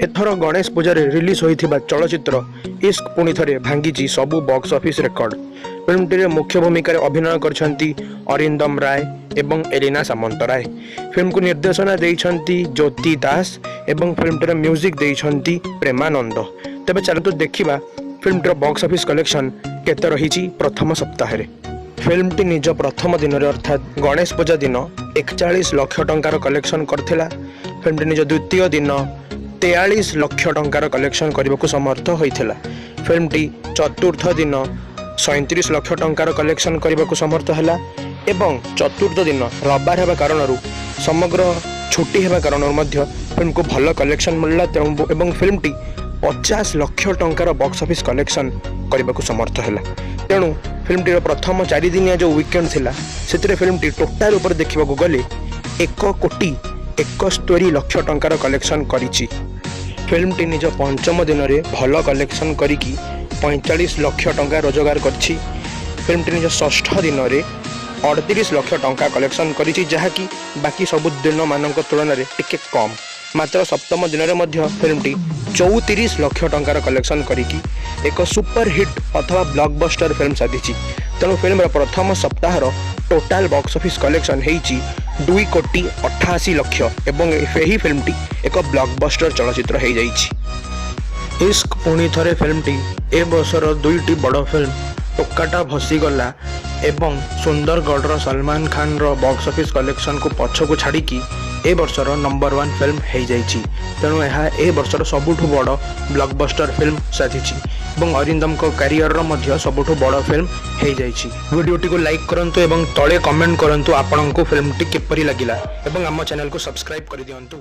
ଏଥର ଗଣେଶ ପୂଜାରେ ରିଲିଜ୍ ହୋଇଥିବା ଚଳଚ୍ଚିତ୍ର ଇସ୍କ ପୁଣି ଥରେ ଭାଙ୍ଗିଛି ସବୁ ବକ୍ସ ଅଫିସ୍ ରେକର୍ଡ। ଫିଲ୍ମଟିରେ ମୁଖ୍ୟ ଭୂମିକାରେ ଅଭିନୟ କରିଛନ୍ତି ଅରିନ୍ଦମ ରାୟ ଏବଂ ଏଲିନା ସାମନ୍ତରାୟ। ଫିଲ୍ମକୁ ନିର୍ଦ୍ଦେଶନା ଦେଇଛନ୍ତି ଜ୍ୟୋତି ଦାସ ଏବଂ ଫିଲ୍ମଟିର ମ୍ୟୁଜିକ୍ ଦେଇଛନ୍ତି ପ୍ରେମାନନ୍ଦ। ତେବେ ଚାଲନ୍ତୁ ଦେଖିବା ଫିଲ୍ମଟିର ବକ୍ସ ଅଫିସ୍ କଲେକ୍ସନ୍ କେତେ ରହିଛି ପ୍ରଥମ ସପ୍ତାହରେ। ଫିଲ୍ମଟି ନିଜ ପ୍ରଥମ ଦିନରେ, ଅର୍ଥାତ୍ ଗଣେଶ ପୂଜା ଦିନ, 41 ଲକ୍ଷ ଟଙ୍କାର କଲେକ୍ସନ୍ କରିଥିଲା। ଫିଲ୍ମଟି ନିଜ ଦ୍ୱିତୀୟ ଦିନ 43 ଲକ୍ଷ ଟଙ୍କାର କଲେକ୍ସନ୍ କରିବାକୁ ସମର୍ଥ ହୋଇଥିଲା। ଫିଲ୍ମଟି ଚତୁର୍ଥ ଦିନ 37 ଲକ୍ଷ ଟଙ୍କାର କଲେକ୍ସନ୍ କରିବାକୁ ସମର୍ଥ ହେଲା ଏବଂ ଚତୁର୍ଥ ଦିନ ରବିବାର ହେବା କାରଣରୁ, ସମଗ୍ର ଛୁଟି ହେବା କାରଣରୁ ମଧ୍ୟ ଫିଲ୍ମକୁ ଭଲ କଲେକ୍ସନ୍ ମିଳିଲା। ତେଣୁ ଏବଂ ଫିଲ୍ମଟି 50 ଲକ୍ଷ ଟଙ୍କାର ବକ୍ସ ଅଫିସ୍ କଲେକ୍ସନ୍ କରିବାକୁ ସମର୍ଥ ହେଲା। ତେଣୁ ଫିଲ୍ମଟିର ପ୍ରଥମ 4 ଦିନିଆ ଯେଉଁ ୱିକେଣ୍ଡ ଥିଲା, ସେଥିରେ ଫିଲ୍ମଟି ଟୋଟାଲ ଉପରେ ଦେଖିବାକୁ ଗଲେ 1 କୋଟି 71 ଲକ୍ଷ ଟଙ୍କାର କଲେକ୍ସନ୍ କରିଛି। ଫିଲ୍ମଟି ନିଜ ପଞ୍ଚମ ଦିନରେ ଭଲ କଲେକ୍ସନ୍ କରିକି 45 ଲକ୍ଷ ଟଙ୍କା ରୋଜଗାର କରିଛି। ଫିଲ୍ମଟି ନିଜ ଷଷ୍ଠ ଦିନରେ 38 ଲକ୍ଷ ଟଙ୍କା କଲେକ୍ସନ୍ କରିଛି, ଯାହାକି ବାକି ସବୁ ଦିନମାନଙ୍କ ତୁଳନାରେ ଟିକେ କମ୍। ମାତ୍ର ସପ୍ତମ ଦିନରେ ମଧ୍ୟ ଫିଲ୍ମଟି 34 ଲକ୍ଷ ଟଙ୍କାର କଲେକ୍ସନ୍ କରିକି ଏକ ସୁପରହିଟ୍ ଅଥବା ବ୍ଲକବଷ୍ଟର ଫିଲ୍ମ ସାଧିଛି। ତେଣୁ ଫିଲ୍ମର ପ୍ରଥମ ସପ୍ତାହର ଟୋଟାଲ ବକ୍ସ ଅଫିସ୍ କଲେକ୍ସନ୍ ହେଇଛି 2 କୋଟି 88 ଲକ୍ଷ ଏବଂ ଏହି ଫିଲ୍ମଟି ଏକ ବ୍ଲକବଷ୍ଟର ଚଳଚ୍ଚିତ୍ର ହେଇଯାଇଛି। ଇସ୍କ ପୁଣି ଥରେ ଫିଲ୍ମଟି ଏ ବର୍ଷର ଦୁଇଟି ବଡ଼ ଫିଲ୍ମ ଟୋକାଟା ଭସିଗଲା ଏବଂ ସୁନ୍ଦରଗଡ଼ର ସଲମାନ ଖାନର ବକ୍ସ ଅଫିସ୍ କଲେକ୍ସନକୁ ପଛକୁ ଛାଡ଼ିକି ଏ ବର୍ଷର ନମ୍ବର ୱାନ୍ ଫିଲ୍ମ ହେଇଯାଇଛି। ତେଣୁ ଏହା ଏ ବର୍ଷର ସବୁଠୁ ବଡ଼ ବ୍ଲକବଷ୍ଟର ଫିଲ୍ମ ସାଜିଛି ଏବଂ ଅରିନ୍ଦମଙ୍କ କ୍ୟାରିୟରର ମଧ୍ୟ ସବୁଠୁ ବଡ଼ ଫିଲ୍ମ ହେଇଯାଇଛି। ଭିଡ଼ିଓଟିକୁ ଲାଇକ୍ କରନ୍ତୁ ଏବଂ ତଳେ କମେଣ୍ଟ କରନ୍ତୁ ଆପଣଙ୍କୁ ଫିଲ୍ମଟି କିପରି ଲାଗିଲା ଏବଂ ଆମ ଚ୍ୟାନେଲକୁ ସବସ୍କ୍ରାଇବ୍ କରିଦିଅନ୍ତୁ।